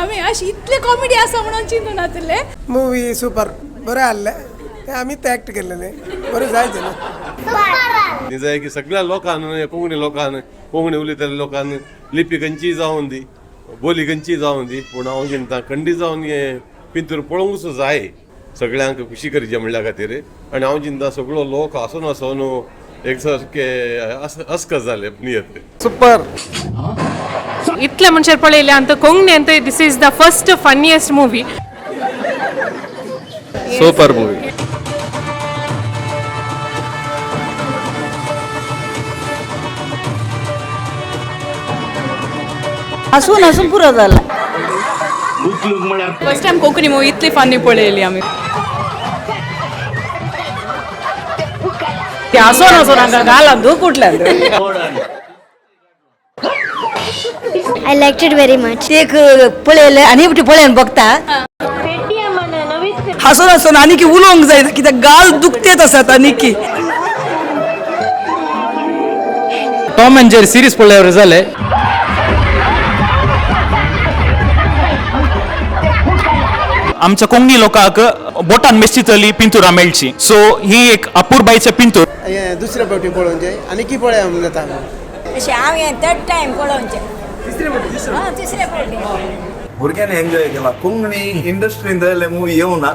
आमी अशी इतले कॉमेडी आसा म्हणून चिंतून नासले. मूवी सुपर बरें आहलें ते आमी ते एक्ट केल्लेले बरें जाय जालें. जाय की सगळ्या लोकांन, कोंकणी लोकांन, कोंकणी उलयतल्या लोकांन लिपी खंयचीय जावन दी, बोली खंयचीय जावन दी, पूण हांव चिंता खंडीत जावन हें पिंतूर पळोवंकूच जाय सगळ्यांक खुशी करची म्हणल्या खातीर. आनी हांव चिंता सगळो लोक हांसून हांसून एक सारके अस्कस जाले नियत. सुपर. इतले मनशां पळयले अंत कोंकणी अंत this is the first funniest movie. Super movie. हसून हसून पुरो जाला. फर्स्ट टायम कोंकणी मुवी इतली फनी पळयली आमी. हसून हसून हांगा गालान दूख उठल्यान. I like it very much. एक पळयलें आनी एकटी पळयन बघता. हसून हसून आणि की उलोवंक जायना कित्याक गाल दुखतेत आसात. आनी की टॉम अँड जेरी सिरीज पळयल्यावर जाले. आमच्या कोंकणी लोकांक बोटान मेस्तितली पिंतुरां मेळची, सो ही एक अपुरबायचे पिंतूर. हें दुसरे फावटी पळोवंक जाय आनी की पळया म्हणून जाता. अशें हांव हें थर्ड टायम पळोवचें, तिसरे फावटी. भुरग्यांनी एन्जॉय केला. कोंकणी इंडस्ट्रीन जायले मुवी येवना.